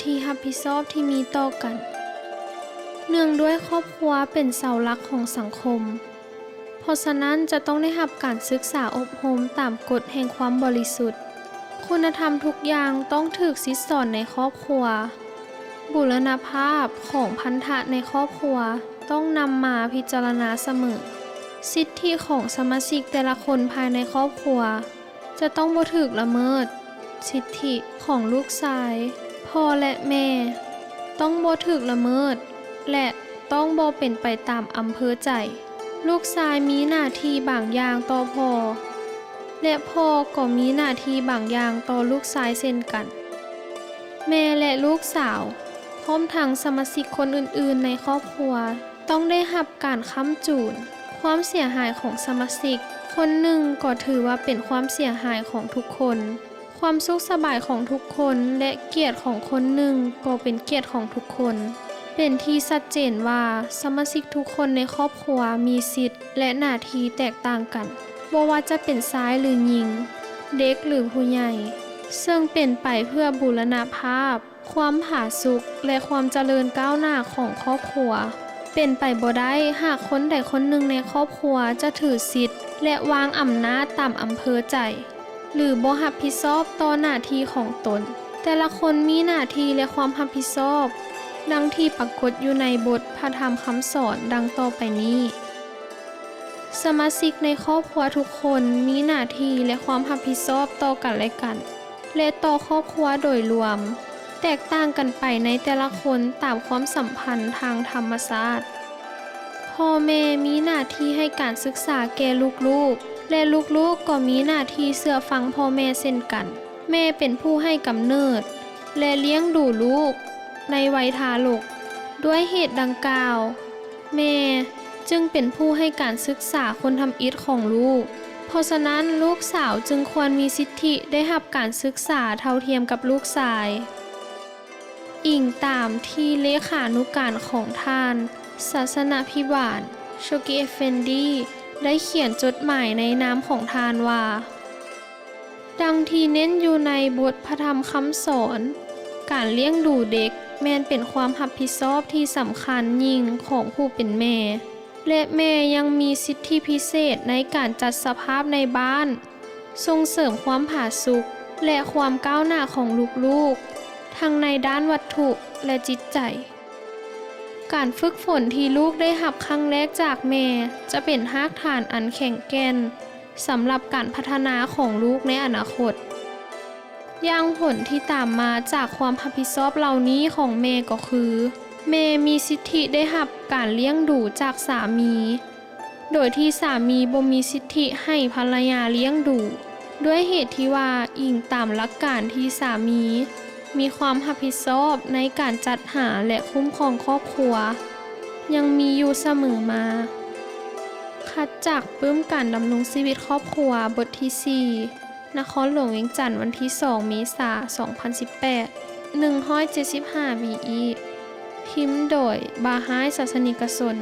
ທີ່ຮັບຜິດຊອບທີ່ມີຕໍ່ກັນ. ເນື່ອງດ້ວຍຄອບຄົວເປັນເສົາຫຼັກຂອງສັງຄົມ, ເພາະສະນັ້ນຈະຕ້ອງໄດ້ຮັບການສຶກສາອົບຮົມຕາມກົດແຫ່ງຄວາມບໍລິສຸດ. ຄຸນນະທຳທຸກຢ່າງຕ້ອງຖືກສິດສອນໃນຄອບຄົວ. ບູລະນະພາບຂອງພັນທະໃນຄອບຄົວຕ້ອງນຳມາພິຈາລະນາສະເໝີ. ສິດທິຂອງສະມາຊິກແຕ່ລະຄົນພາຍໃນຄອບຄົວຈະຕ້ອງບໍ່ຖືກລະເມີດ. ສິດທິຂອງລູກຊາຍ, ພໍ່ ແລະ ແມ່ ຕ້ອງບໍ່ຖືກລະເມີດ ແລະ ຕ້ອງບໍ່ເປັນໄປຕາມອຳເພີໃຈ. ລູກຊາຍມີໜ້າທີ່ບາງຢ່າງຕໍ່ພໍ່ ແລະ ພໍ່ກໍມີໜ້າທີ່ບາງຢ່າງຕໍ່ລູກຊາຍເຊັ່ນກັນ. ແມ່ ແລະ ລູກສາວ ພ້ອມທັງສະມາຊິກຄົນອື່ນໆໃນຄອບຄົວ ຕ້ອງໄດ້ຮັບການຄ້ຳຈູນ. ຄວາມເສຍຫາຍຂອງສະມາຊິກຄົນໜຶ່ງກໍຖືວ່າເປັນຄວາມເສຍຫາຍຂອງທຸກຄົນ. ຄວາມສຸກສະບາຍຂອງທຸກຄົນ ແລະ ກຽດຂອງຄົນໜຶ່ງກໍເປັນກຽດຂອງທຸກຄົນ. ເປັນທີ່ຊັດເຈນວ່າສະມາຊິກທຸກຄົນໃນຄອບຄົວມີສິດ ແລະ ໜ້າທີ່ແຕກຕ່າງກັນ, ບໍ່ວ່າຈະເປັນຊາຍ ຫຼື ຍິງ, ເດັກ ຫຼື ຜູ້ໃຫຍ່, ເຊິ່ງເປັນໄປເພື່ອບູລະນະພາບ, ຄວາມຜາສຸກ ແລະ ຄວາມຈະເລີນກ້າວໜ້າຂອງຄອບຄົວ. ເປັນໄປບໍ່ໄດ້ ຫາກຄົນໃດຄົນໜຶ່ງໃນຄອບຄົວຈະຖືສິດ ແລະ ວາງອຳນາດຕາມອຳເພີໃຈ ຫຼື ບໍ່ຮັບຜິດຊອບຕໍ່ໜ້າທີ່ຂອງຕົນ. ແຕ່ລະຄົນມີໜ້າທີ່ ແລະ ຄວາມຮັບຜິດຊອບ ດັ່ງທີ່ປາກົດຢູ່ໃນບົດພະທຳຄຳສອນດັ່ງຕໍ່ໄປນີ້. ສະມາຊິກໃນຄອບຄົວທຸກຄົນມີໜ້າທີ່ ແລະ ຄວາມຮັບຜິດຊອບຕໍ່ກັນແລະກັນ ແລະ ຕໍ່ຄອບຄົວໂດຍລວມ, ແຕກຕ່າງກັນໄປໃນແຕ່ລະຄົນຕາມຄວາມສຳພັນທາງທຳມະຊາດ. ພໍ່ແມ່ມີໜ້າທີ່ໃຫ້ການສຶກສາແກ່ລູກໆ ແລະ ລູກໆກໍມີໜ້າທີ່ເຊື່ອຟັງພໍ່ແມ່ເຊັ່ນກັນ. ແມ່ເປັນຜູ້ໃຫ້ກຳເນີດ ແລະ ລ້ຽງດູລູກໃນໄວທາລົກ. ດ້ວຍເຫດດັ່ງກ່າວ, ແມ່ຈຶ່ງເປັນຜູ້ໃຫ້ການສຶກສາຄົນທຳອິດຂອງລູກ. ເພາະສະນັ້ນ, ລູກສາວຈຶ່ງຄວນມີສິດທິໄດ້ຮັບການສຶກສາເທົ່າທຽມກັບລູກຊາຍ. ອີງຕາມທີ່ເລຂານຸການຂອງທ່ານ ສາສະນະພິບານ ໂຊກີເອຟເຟນດີ ໄດ້ຂຽນຈົດໝາຍໃນນາມຂອງທ່ານວ່າ, ດັ່ງທີ່ເນັ້ນຢູ່ໃນບົດພະທຳຄຳສອນ, ການລ້ຽງດູເດັກແມ່ນເປັນຄວາມຮັບຜິດຊອບທີ່ສຳຄັນຍິ່ງຂອງຜູ້ເປັນແມ່ ແລະ ແມ່ຍັງມີສິດທິພິເສດໃນການຈັດສະພາບໃນບ້ານ, ສົ່ງເສີມຄວາມຜາສຸກ ແລະ ຄວາມກ້າວໜ້າຂອງລູກໆ ທັງໃນດ້ານວັດຖຸ ແລະ ຈິດໃຈ. ການຝຶກຝົນທີ່ລູກໄດ້ຮັບຄັ້ງແລກຈາກແມ່ ຈະເປັນຮາກຖານອັນແຂງແກ່ນ ສຳລັບການພັດທະນາຂອງລູກໃນອະນາຄົດ. ຢ່າງຜົນທີ່ຕາມມາຈາກຄວາມຮັບຜິດຊອບເຫຼົ່ານີ້ຂອງແມ່ກໍຄື, ແມ່ມີສິດທິໄດ້ຮັບການລ້ຽງດູຈາກສາມີ, ໂດຍທີ່ສາມີບໍ່ມີສິດທິໃຫ້ພັນລະຍາລ້ຽງດູ. ດ້ວຍເຫດທີ່ວ່າອີງຕາມຫຼັກການທີ່ສາມີມີຄວາມຮັບຜິດຊອບໃນການຈັດຫາ ແລະ ຄຸ້ມຄອງຄອບຄົວ ຍັງມີຢູ່ສະເໝີມາ. ຂັດຈັກປຶ້ມການດຳລົງຊີວິດຄອບຄົວ ບົດທີສີ່ ນະຄອນຫຼວງວຽງຈັນ, ວັນທີສອງ ເມສາ ສອງພັນສິບແປດ, ໜຶ່ງຮ້ອຍເຈັດສິບຫ້າ ບີອີ ພິມໂດຍ ບາຮາຍສາສະນິກະຊົນ.